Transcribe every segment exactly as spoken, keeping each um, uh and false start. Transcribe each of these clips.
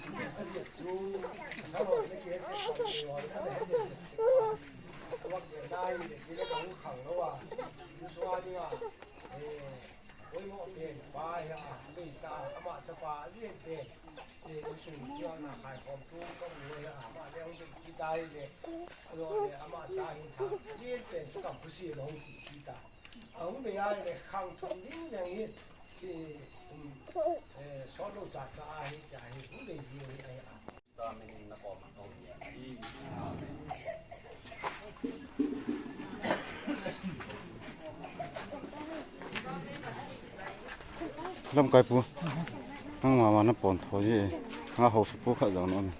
Aziak chu, sa ho le ke se ko le ho le he se. Wa ke na hi le ke le ka hung khang lo a. Insung a dinga. Eh, oi mo pen pa hi a, bei ta, ama chapa lien pen. Eh, insung ki a na khai khom tu ka mu hi a, ama le hung bei ki ta hi le. Alo le ama cha hin ta. Lien pen chu kam khu si lo hung ki ki ta. A hung bei a le khang thum ding le hi. Solo cha cha ahi, cha hi, hu le ji ahi, ahi a. Lamkai pu. Nang mama na pon tho ji. Nga ho su pu khat jong no.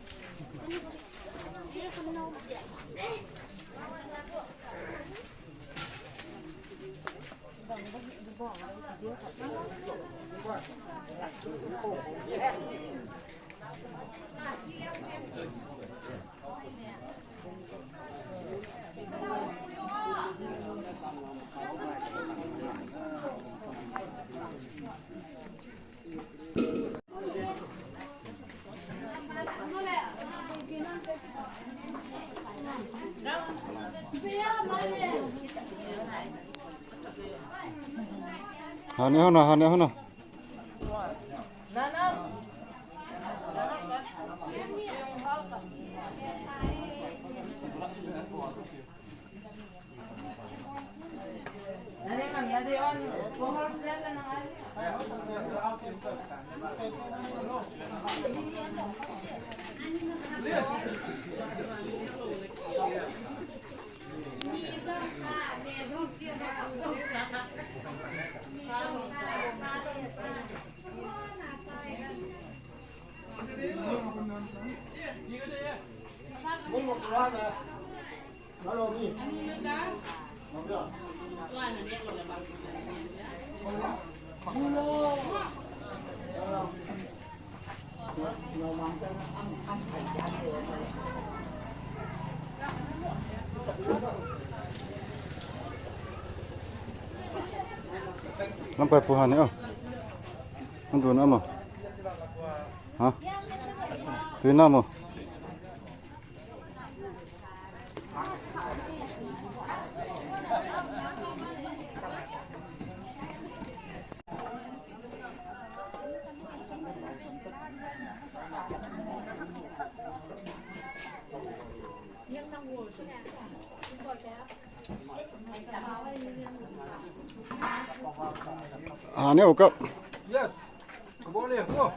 Hani hona, hani hona. Lamkai pu hani o. Nang dun a mo. Ha? Tui na mo. Hani o kap. Yes. Kabole, go.